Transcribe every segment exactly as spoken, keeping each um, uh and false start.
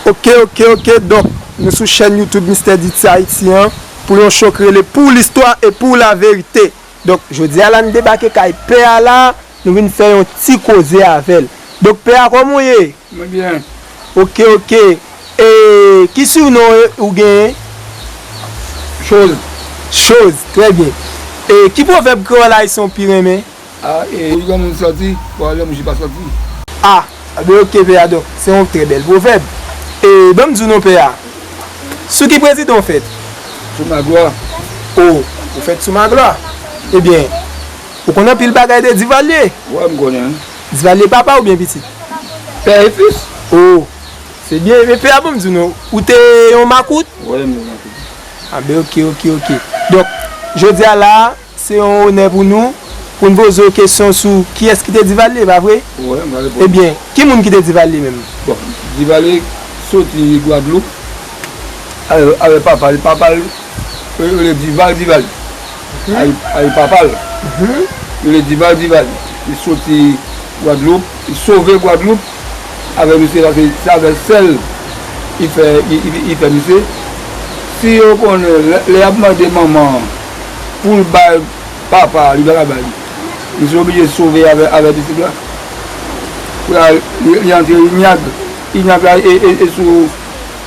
Ok, ok, ok. Donk, nou sou chèn YouTube Mister D T Haiti an pou yon show k rele Pour l'histoire et pour la vérité. Donk, jodi a la, n debake kay pè a la, nou vin fè yon ti koze avè l. Donk, pè a, kòman w ye? Mwen byen. Ok, ok. E ki surnon ou genyen? Choz. Choz, trè byen. E ki pwovèb kreyòl ayisyen w pi renmen? A, e, ou gen moun sòti, pwoblèm ou pa sòti. A, a ben ok, pè a, donk, se yon trè bèl pwovèb. E, ban m di w non, pè a. Sou ki prezidan w fèt? Sou Maglwa. O, ou fèt sou Maglwa. Ebyen, ou konn anpil bagay de Divalye? Wè, m konnen. Divalye papa oubyen pitit? Pè e fis. O, se byen, men pè a, ban m di w non, ou te yon makout? Wè, m te yon makout. A ben, ok, ok, ok. Donk, jodi a la, se yon onè pou nou, pou n poze w kesyon sou kiyès ki te Divalye, pa vre? Wi, m va reponn. Ebyen, ki moun ki te Divalye menm? Bon, Divalye soti Gwadloup, avè, avè papa l, papa l, yo rele Dival Divalye. Ay, ay papa l, yo rele Dival Divalye. Li soti Gwadloup, li sove Gwadloup avè misye, paske se avè sè l li fè, li, li, li fè misye. Si yo konnen, lè, lè y ap mande manman an pou l bay papa a, li pa ka bay li. Misye oblije sove avè, avè pitit la. Pou la, li, li antre Inyag. Inyag la, e, e, e sou,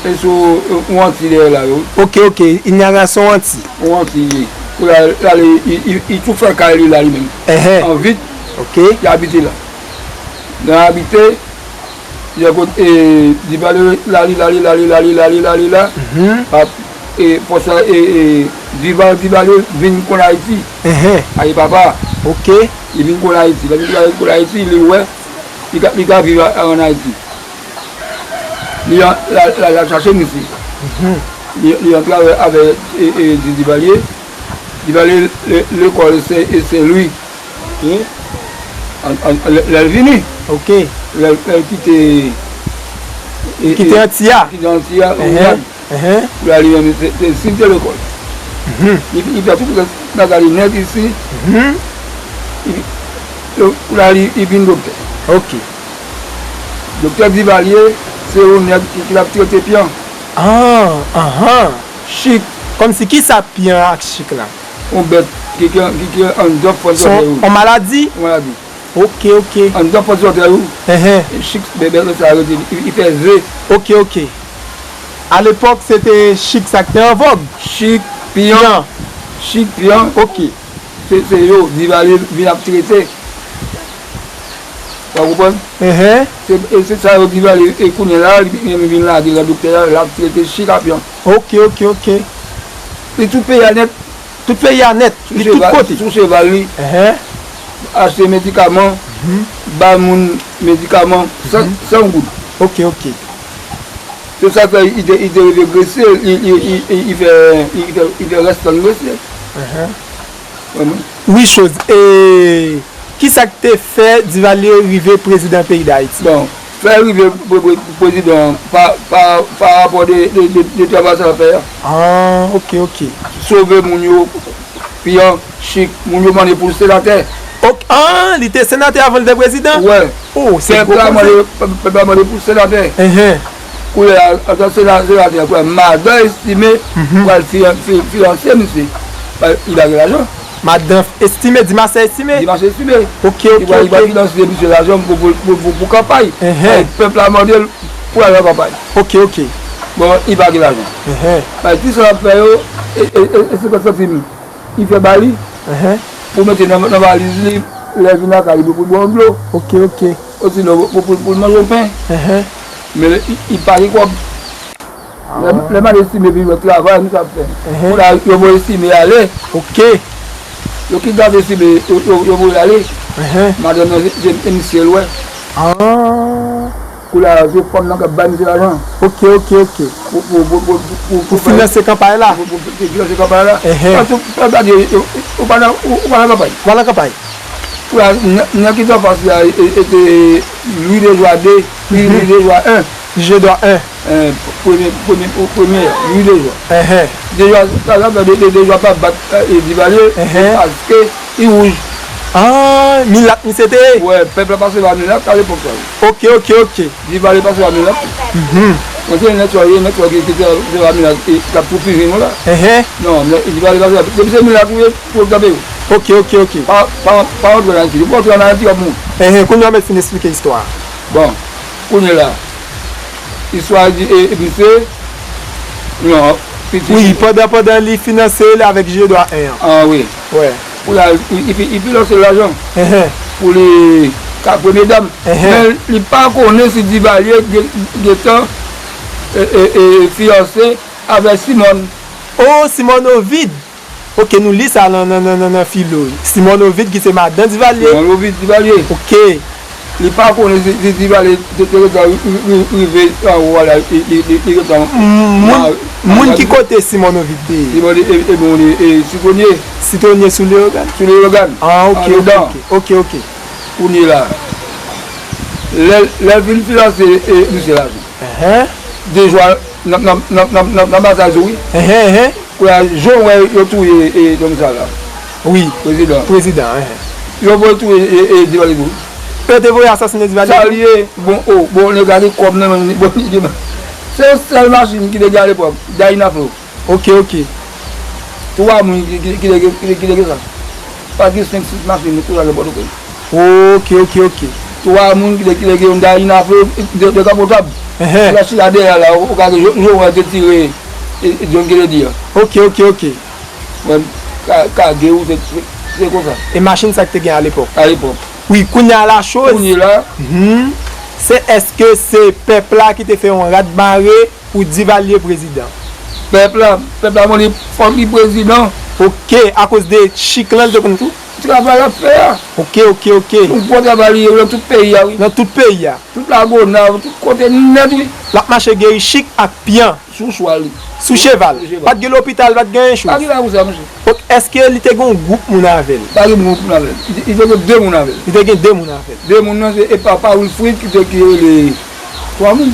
e sou, e, yon anti dèyè la, wi. Ok, ok. Inyag la se yon anti. Yon anti, wi. Pou la, la, li, li, li, li tou fè kay li la, li menm. Enhen. An vit, ok, li abite la. Nan abite, Jan kote, e, Divalye la, li la, li la, li la, li la, li la, li la. Mhm. Pa, e, fòs la, e, e, Dival, Divalye vin konn Ayiti. Enhen. Ay papa. Ok. Li vin konn Ayiti. Lè Divalye vin konn Ayiti, li wè, li ka, li ka viv a, ann Ayiti. Li an, la, la, la chache misye. Mhm. Li, li antre avè, avè, e, e, Di, Divalye. Divalye, le, lekòl, se, e, Sen Lwi. Wi. An, an, lè, lè l vini. Ok. Lè, lè l kite, e, kite e, Anti a. Kite Anti a, enhen, Ouyad. Enhen. Pou l ale menm, se, se, se lekòl. Mhm. Li, li fè tout rès bagay li nèt isi. Mhm. Li, pou l ale, li vin doktè. Ok. Doktè Divalye, se yon nèg ki, ki t ap trete pyan. Ah, anhan. Chik. Kòmsi kisa pyan ak chik la? Yon bèt ki, ki, ki, ki anndan fòs zòtèy ou. Se yon maladi? Yon maladi. Ok, ok. Anndan fòs zòtèy ou. Enhen. Chik bèbè sa rete, li, li fè ze. Ok, ok. Alepòk, se te chik sa k te an vòg. Chik, pyan. Pyan. Chik, pyan. Ok. Se, se yo, Divalye vin ap trete. Ou konprann? Enhen. Se, e se sa yo Divalye, e kounye a la, li, li vin lage la, doktè a, l ap trete chik ak pyan. Ok, ok, ok. Li tout peyi a nèt. Tout peyi a nèt. Li tout kote. Sou cheval li. Enhen. Achte medikaman, mhm, bay moun medikaman, san, mhm, san yon goud. Ok, ok. Se sa k fè li te, li te rive Gresye, li, li, li, li, li fè, li fè, li fè rès tann Gresye. Enhen. Wi, Choz. E kisa k te fè Divalye rive prezidan peyi Dayiti? Bon, fè l rive pre-, pre-, prezidan pa, pa, pa rapò de, de, de, de travay sa l fè a. Ah, ok, ok. Sove moun yo, pyan, chik, moun yo mande pou l senatè. Ok, ah, li te senatè avan l te prezidan? Wè. Oh, se gwo koze. Pèp la mande, pèp, pèp la mande pou l senatè. Enhen. Koulè a, antan sena-, senatè, koulè a, madan Estimé, mhm, pral fi-, fi-, fiyanse misye. Li pa gen lajan. Madan Estimé, Dimasè Estimé? Dimasè Estimé. Ok, ok, ok. Li pral, li pral finanse misye lajan pou, pou, pou, pou, pou kanpay. Enhen. Pèp la mande l pou l al nan kanpay. Ok, ok. Bon, li pa gen lajan. Enhen. Bay ti sa l ap fè yo, e, e, e, e senkant santim. Li fè ba li, enhen, pou mete nan, nan valiz li, lè l vin lakay li, pou l bwè yon dlo. Ok, ok. Osinon, pou, pou, pou l manje yon pen. Enhen. Men li, li pa gen kòb. Lè, ah, lè madan Estimé vin wè travay misye ap fè. Enhen. Pou la, yo voye Estimé ale. Ok. Yo kidnape Estimé, yo, yo, yo voye l ale. Enhen. Madanm nan, se, se, se misye l wè. Ah. Koulye a se fanm nan k ap bay misye lajan. Ok, ok, ok. Pou, pou, pou, pou, pou, pou, pou finanse kanpay la. Pou, pou, pou finanse kanpay la. Enhen. Paske, ou pa di, ou, ou pa nan, ou, ou pa nan kanpay. Ou pa nan kanpay. Koulye a, nèg, nèg ki t anfas li a, e, e, e te Louis Dejoie de, Louis, mhm, Louis Dejoie un. Louis Dejoie un. Eh, premye, premye, premye, Louis Dejoie. Enhen. Dejoie, sa, sa fè de, de, Dejoie pa bat, eh, Divalye, enhen, paske li wouj. Ah, milat misye te ye? Wè, pèp la pase pa milat alepòk sa. Ok, ok, ok. Divalye pase pa milat. Mhm. Mwen se nèg sa w ye, nèg sa w ki, ki te, te la milat, e, k ap tou fizi nou la. Enhen. Non, men, li pa, li pa fè, depi se milat ou ye, pou w kanpe yo. Ok, ok, ok. Pa, pa, pa antre nan Ayiti. Ou pa antre nan Ayiti, w ap mouri. Enhen, kounye a w mèt fin esplike istwa a. Bon, kounye la, istwa di, e, e, misye, non, piti. Wi, pandan, pandan li finanse l avèk Jedwa en an. Ah, wi. Wè. Pou la, li, li, li finanse lajan. Enhen. Pou li ka premye dam. Enhen. Men li pa konnen si Divalye gen, gentan, e, e, e, fiyanse avèk Simone. Oh, Simone Ovide. Ok, nou li sa nan, nan, nan, nan, nan filo. Simone Ovide ki se madan Divalye. Simone Ovide Divalye. Ok. Li pa konnen si, si Divalye te, te gentan ri-, ri-, ri-, rive anwo a la, li, li, li, li gentan. Moun, moun ki kote Simone Ovide te ye? Simone, e, e, bon, e, e, sitwonye. Sitwonye sou Leyogàn? Sou Leyogàn. Ah, ok, ok, ok, ok. Kounye la. Lè, lè l fin finanse, e, misye la tou. Enhen. Dejwa nan, nan, nan, nan, nan, nan batay tou, wi. Enhen, enhen. Kounye a, jan w wè yo touye, e, nonm sa la. Wi. Prezidan. Prezidan, enhen. Yo voye touye, e, e, Divalye tou. Yo te voye asasinen Divalye tou? Sa l ye, bon, o, bon, nèg la gen kòb nan men l, bon, li gen, se yon sèl machin ki te gen alepòk, Dyna Flot. Ok, ok. Twa moun ki, ki, ki te gen, ki te, ki te gen sa. Pa gen senk, sis machin, nou kounye a nan Pòtoprens. Ok, ok, ok. Twa moun ki te, ki te gen yon Dyna Flot, de, dekapotable. Enhen. Lè chita dèyè la, ou, ou ka gen, jan, jan w te tire, e, e, John Kennedy an. Ok, ok, ok. Mwen, ka, kage ou, se, se, se konsa. E machin sa ki te gen alepòk? Alepòk. Wi, kounye a la choz. Kounye la. Mhm. Se èske se pèp la ki te fè yon rat bare pou Divalye prezidan? Pèp la, pèp la mande fòk li prezidan. Ok, akoz de chik lan li te konn tou? Travay l ap fè a. Ok, ok, ok. Yon bon travay li ye nan tout peyi a, wi. Nan tout peyi a. Tout Lagonav, tout kote nèt, wi. L ap mache geri chik ak pyan. Sou chwal li. Sou cheval. Sou cheval. Pa t gen lopital, pa t gen anyen choz. Pa gen la pou sa, monchè. Donk, èske li te gen yon gwoup moun avè l? Pa gen gwoup moun avè l. Li, li te gen de moun avè l. Li te gen de moun avè l. De moun nan, se, e papa Wilfrid ki te, ki rele twa moun.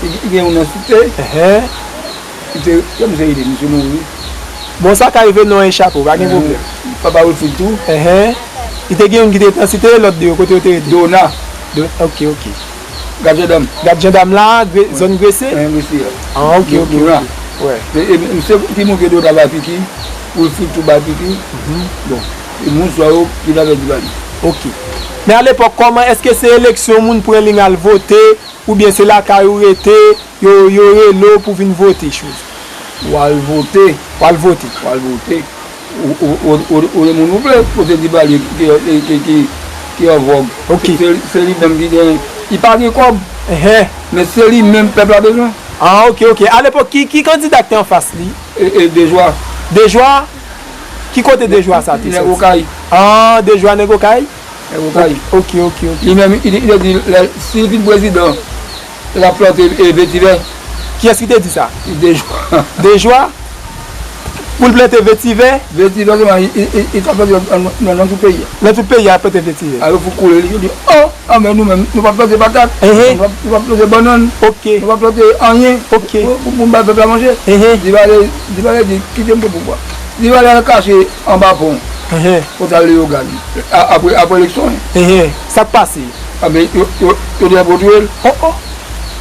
Li, li gen youn nan Site. Enhen. Li te, kòm se rele, misye mouri. Bon, sa ka rive, non e chapo, pa gen pwoblèm. Papa Wilfrid tou. Enhen. Li te gen youn ki te nan Site, lòt de yo, kote yo te rete? Dona. Do-, ok, ok. Gad jandam. Gad jandam la, gre-, zòn Grese? Enhen, Grese a. Ah, ok, ok, ok. Dona. Wè. E, e, misye ki montre Dona bay piki, Wilfrid tou bay piki. Mhm. Bon, e moun sa yo ki t avè Divalye. Ok. Men alepòk, kòman, èske se eleksyon moun pran liy al vote, oubyen se lakay ou rete, yo, yo rele w pou vin vote, choz? W al vote. W al vote. W al vote. Ou, ou, ou, ou, ou, moun ou vle, kote Divalye ki, ki, ki, ki, ki an vòg. Ok. Se, se, se li menm ki gen, li pa gen kòb. Enhen. Men se li menm pèp la bezwen. Ah, ok, ok. Alepòk, ki, ki kandida ki te anfas li? E, e, Dejwa. Dejwa? Ki kote Dejwa sa te soti? Nèg Okay. Ah, Dejwa nèg Okay? Nèg Okay. Ok, ok, ok. Li menm, li, li te di, lè, si li vin prezidan, l ap plante, e, vetivè. Kiyès ki te di sa? Dejwa. Dejwa? Pou l plante vetivè? Vetivè sèlman, li, li, li, li t ap plante nan, nan, nan tout peyi a. Nan tout peyi a, plante vetivè. A yo fout koule li, yo di, oh, ah, men nou menm, nou p ap plante patat, enhen, nou p ap, nou p ap plante bannann, ok, nou p ap plante anyen, ok, pou, pou, pou n bay pèp la manje. Enhen. Divalye, Divalye di, kite m pran pouvwa. Divalye al kache anba pon. Enhen. Kote Leyogàn. A, apre, apre eleksyon. Enhen. Sa k pase? A, men, yo, yo, yo te ap retire l. Oh, oh.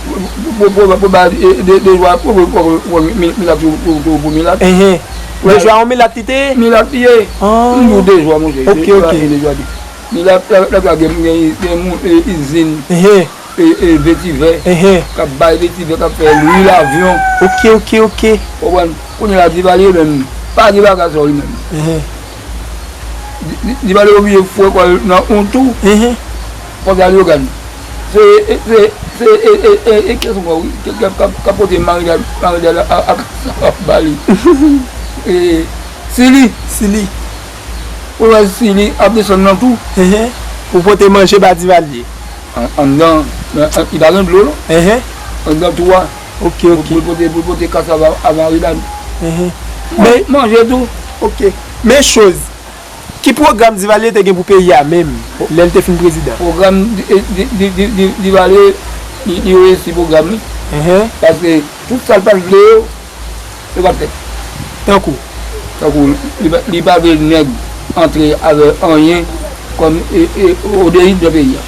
Pou, pou, pou, pou ba, e, de, Dejwa, pou, pou, pou, pou, mi-, milat, pou, pou, pou, pou milat. Enhen. Dejwa yon milat li te ye? Milat li ye. Ah. M di w Dejwa, monchè. Ok, ok. Dejwa, Dejwa di. Milat, la, la, la, gen, gen, gen moun, e, izin. Enhen. E, e, vetivè, enhen, k ap bay vetivè, k ap fè lwil avyon. Ok, ok, ok. Konprann? Kounye a, Divalye menm, pa gen bagay sa yo li menm. Enhen. Di, Di, Divalye oblije foure kò l nan yon tou. Enhen. Konsa li yo gade. Se, e, se, se, e, e, e, e, kiyès ankò, wi? Ke, ke, k ap, k ap pote marinad, marinad a, a, a, a ba li. E, Sili. Sili. Ou wè Sili ap desann nan tou. Enhen. Pou pote manje ba Divalye. An-, anndan, nan, an, li pa gen dlo, non? Enhen. Anndan tou a. Ok, ok. Pou, pou l pote, pou l pote kasav a, a marinad. Enhen. Man-, men manje tou. Ok. Men choz, ki pwogram Divalye te gen pou peyi a menm, lè l te fin prezidan? Pwogram Di-, Di-, Di-, Di-, Divalye, li, li reyisi pwogram li. Enhen. Paske tout sa l pa t vle yo, yo pa t fèt. Tankou? Tankou, li pa, li pa vle nèg antre avè anyen kòm, e, e, odeyik nan peyi a.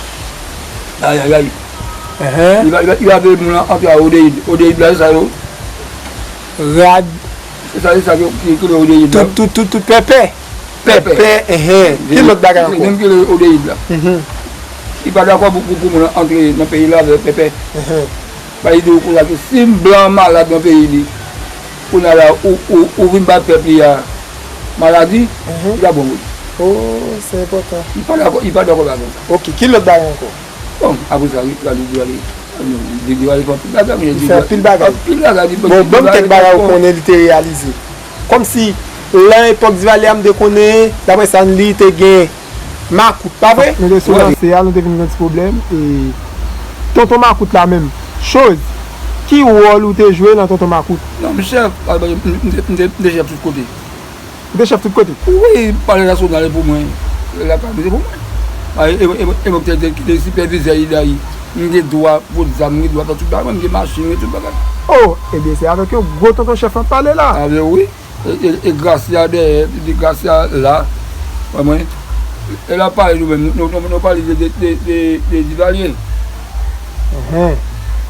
Ayayay. Li va, li va, li va veye moun nan antre a Odeyid. Odeyid la, se sa yo. Rad. Se sa, se sa yo ki, ki rele Odeyid la. Tout, tout, tout, tout pèpè. Pèpè. Pèpè, enhen. Ki lòt bagay ankò? Menm ki rele Odeyid la. Li pa dakò pou, pou, pou moun nan antre nan peyi la avèk pèpè. Ba li di w konsa ke si blan an malad nan peyi li, kounye a la, ou, ou, ou vin bay pèp li a maladi, li pa bon pou li. Oh, se enpòtan. Li pa dakò, li pa dakò bagay sa. Ok, ki lòt bagay ankò? Bon, apre sa, wi, Divalye, Divalye, Divalye fè anpil bagay, men Li fè anpil bagay. Anpil bagay, li Bon, ban m kèk bagay ou konnen li te reyalize. Kòmsi, lan epòk Divalye a, m te konnen, daprè sa n li, te gen makout, pa vre? Nou te sou lanse a, nou te vin gen ti pwoblèm, e Tonton Makout la menm. Choz, ki wòl ou te jwe nan Tonton Makout? Non, m chèf, m, m, m te, m te, m te chèf tout kote. Ou te chèf tout kote? Wi, palè nasyonal e pou mwen. Lakay mwen se pou mwen. A, e, e, e, e mwen ki te, te, te sipèvizè Idayi. M gen dwa pot zam, m gen dwa fè tout bagay, m gen machin, m gen tout bagay. Oh, ebyen, se avèk yon gwo tonton chèf w ap pale la. A, ben wi. E, e, e Gracia dèyè, epi Gracia la. Wè mwen. E la pale nou menm, nou, nou, nou pale de, de, de, de, de Divalye. Enhen.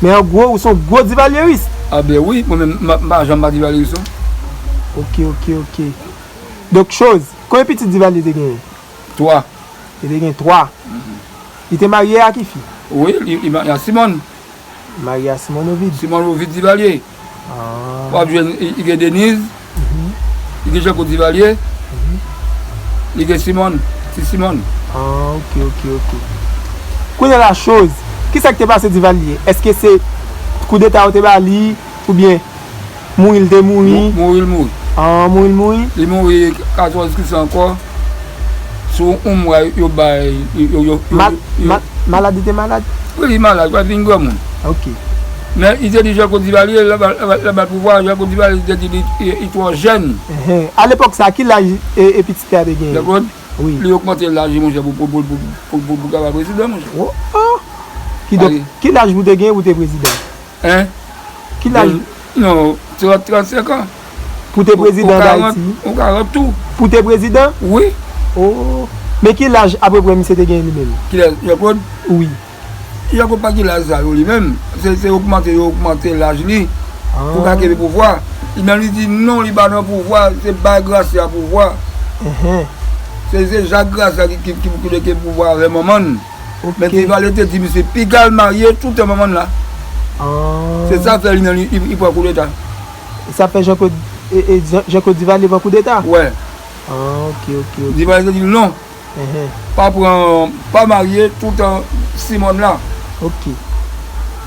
Men an gwo, ou se yon gwo divalyeris. A ben wi, mwen menm, m pa, m pa janm pa divalyeris non. Ok, ok, ok. Donk, Choz, konbyen pitit Divalye te genyen? Twa. Li te gen twa. Li te marye a ki fi? Wi, li, li marye a Simòn. Marye a Simòn Ovid. Simòn Ovid Divalye. Ah. W ap jwenn, li, li gen Deniz, li gen Janko Divalye, li gen Simòn, ti Simòn. Ah, ok, ok, ok. Kounye a la, Choz, kisa ki te pase Divalye? Èske se koudeta yo te ba li, oubyen mouri l te mouri? Mou-, mouri l mouri. Ah, mouri l mouri? Li mouri katòz kisa ankò. Sou yon mwa yo bay, yo, yo, yo, yo, Mal-, yo mal-, malad li te malad? Wi, li malad, li pa t vin granmoun. Ok. Men li te di Janko Divalye, l ap ba l, l ap ba l, l ap ba l pouvwa, Janko Divalye te di li, li, li twò jèn. Enhen. A lepòk sa, ki laj e, e pitit la te genyen? Jean Claude? Wi. Li ogmante laj li, monchè, pou, pou, pou kapab prezidan, monchè. Oh, oh. Kidonk, ki laj pou te genyen pou te prezidan? Hein? Ki laj? Non, trant, trannsenk an. Pou te prezidan Dayiti? Ou karant tou. Pou te prezidan? Wi. Oh. Men ki laj apeprè misye te genyen li menm? Kilès? Jean Claude? Wi. Jean Claude pa gen laj sa yo li menm. Se, se ogmante yo ogmante laj li. Pou ka kenbe pouvwa. Li menm li di non, li pa nan pouvwa, se bay Gracia pouvwa. Enhen. Se, se Jak Gracia ki, ki, ki, ki te gen pouvwa avè manman l. Ok. Men Divalye te di misye piga l marye toutan manman l la. Ah. Se sa fè li menm li, li, li pran koudeta. E sa fè Jean Claude, e, e Jean, Jean Claude Divalye pran koudeta? Wè. Ah, ok, ok, ok. Divalye te di l non. Enhen. Pa pran, pa marye toutan Simòn la. Ok.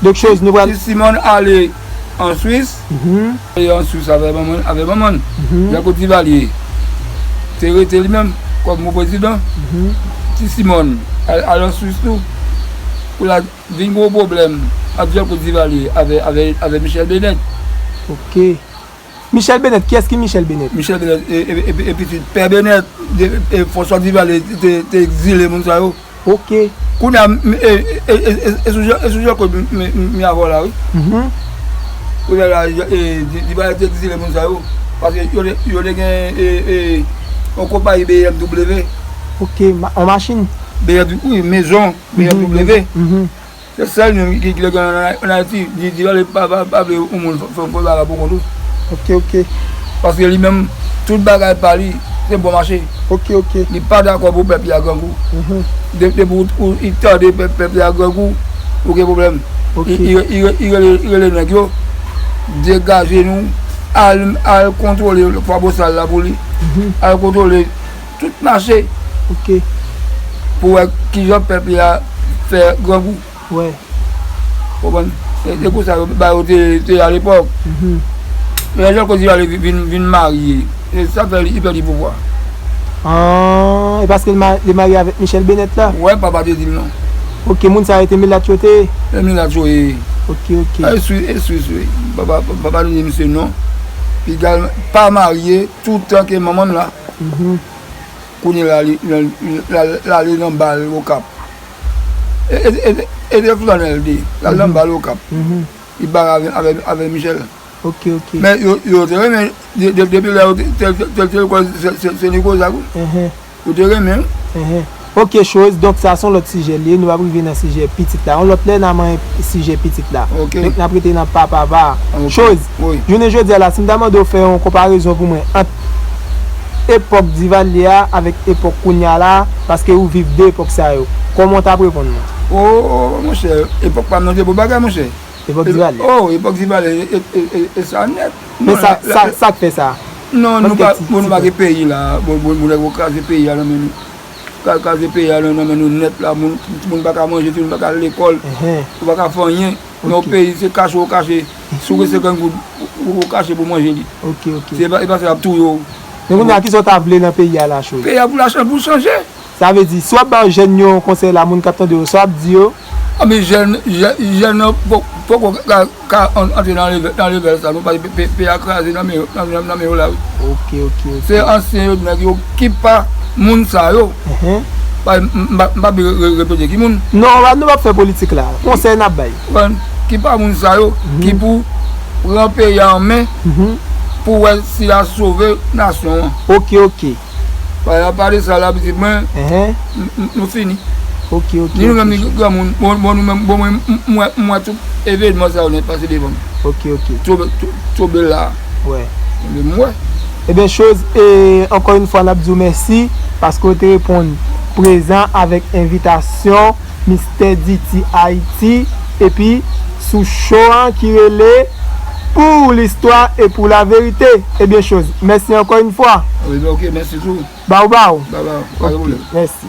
Donk, Choz, nou pral Ti Simòn ale an Swis. Mhm. E an Swis avè manman, avè manman. Mhm. Jean Claude Divalye te rete li menm kòm prezidan. Mhm. Ti Simòn al, al an Swis tou. Pou la vin gwo pwoblèm ant Jean Claude Divalye avè, avè, avè Michel Bennett. Ok. Michel Bennett, kiyès ki Michel Bennett? Michel Bennett, e, e, e, e pitit Pè Bennett, de, e, François Divalye te, te egzile moun sa yo. Ok. Kounye a, m, e, e, e, e, e sou Jean, e sou Jean Claude m, m, m, m avè w la, wi. Mhm. Kounye a la, e, Di, Divalye te egzile moun sa yo. Paske yo te, yo te gen, e, e, yon konpayi B M W. Ok, ma, yon machin? B M W, wi, mezon, mhm, B M W. Mhm. Se sèl li menm ki, ki te gen ann, ann Ayiti. Di, Divalye pa, pa, pa vle yon moun fè, fè, fè bagay pou kont ou. Ok, ok. Paske li menm, tout bagay pa li, se bon mache. Ok, ok. Li pa dakò pou pèp li a grangou. Mhm. De, depi ou, ou, li tande pèp, pèp li a grangou, ou gen pwoblèm. Ok. Li, li, li, li rele, li rele nèg yo, degaje nou, al, al kontwole Fwa Bosal la pou li. Mhm. Al kontwole tout mache. Ok. Pou wè kijan pèp li a fè grangou. Wè. Konprann? E, e konsa yo, ba yo te, te a lepòk. Mhm. Men lè Jean Claude Divalye vin, vin, vin marye, e sa fè li, li pèdi pouvwa. Ah, e paske li ma-, li marye avèk Michel Bennett la? Wè, papa te di l non. Ok, moun sa yo te milat yo te? E milat yo ye. Ok, ok. E Swis, e Swis, wi. Papa, papa te di misye non. Piga l pa marye toutan ke manman m la. Mhm. Kounye a la, li, li, li, l al, l ale nan bal Okap. E, e, e, e, e de flanèl li, l al nan bal Okap. Mhm. Li bare avè, avè, avè Michel. Ok, ok. Men yo, yo te renmen, de, de, depi lè yo te, te, te, te, te kwè se, se, se Nico Zag, wi. Mhm. Yo te renmen, wi. Mhm. Ok, Chose, donk sa se yon lòt sijè li ye, nou p ap rive nan sijè pitit la. Yon lòt lè n a manyen sijè pitit la. Ok. Donk n ap rete nan papa va. Ok. Chose, Wi. Jounen jodi a la, si m ta mande w fè yon konparezon pou mwen ant epòk Divalye a avèk epòk kounye a la, paske ou viv de epòk sa yo, kòman w t ap reponn mwen? O, monchè, epòk pa m nan te bon bagay, monchè. Epòk Divalye. O, epòk Divalye, e, e, e, e sa nèt. Men sa, sa, sa k fè sa? Non, nou pa, Ti- bon, nou ti- pa gen peyi la. Bon, bon, bon, nèg yo kraze peyi a nan men nou. Ka- Kraze peyi a nan nan men nou nèt la. Moun, moun pa ka manje, moun pa ka al lekòl. Enhen. Ou pa ka fè anyen. Nan yon Ok. Peyi, se kache ou kache. Si w gen senkant goud, ou, ou kache pou manje li. Ok, ok. Se pa, e pa sa y ap touye w. Men kounye a, kisa w ta vle nan peyi a la, Chose? Peyi a pou la chan-, pou chanje. Sa vle di, si w ap ba jèn yo yon konsèy la, moun k ap tande yo, sa w ap di yo? A, men jèn, jèn, jèn nan po- poko ka, ka an- antre nan leve- nan level sa, nou pa pe- pe- peyi a kraze nan men yo, nan, nan, nan men yo la, wi. Ok, ok, ok. Se ansyen yo, nèg yo ki pa moun sa yo. Enhen. Pa, m, m, m pa vle re- re- repete ki moun. Non, nou p ap fè politik la. Konsèy n ap bay. Konprann? Ki pa moun sa yo, Mhm. ki pou pran peyi a an men, Mhm. pou wè si l a sove nasyon an. Ok, ok. Pa, pa de sa la, pitit mwen, Enhen. n- n- nou fini. Ok, ok. Ni nou menm, ni Ok. granmoun, bon, bon, nou menm, bon, mwen, m- m- mwen, m wè tout evenman sa yo nèt pase devan m. Ok, ok. Tobe, to- tobe la. Wè. Men m wè. Ebyen, Chose, e, ankò yon fwa, n ap di w mèsi paske w te reponn prezan avèk envitasyon Mistè D T Haiti, epi sou show an ki rele Pour l'histoire et pour la vérité. Ebyen, Chose, mèsi ankò yon fwa. Wi, ok, mèsi tou. Baw, baw. Ba, ba, pa gen Ok, pwoblèm. Mèsi.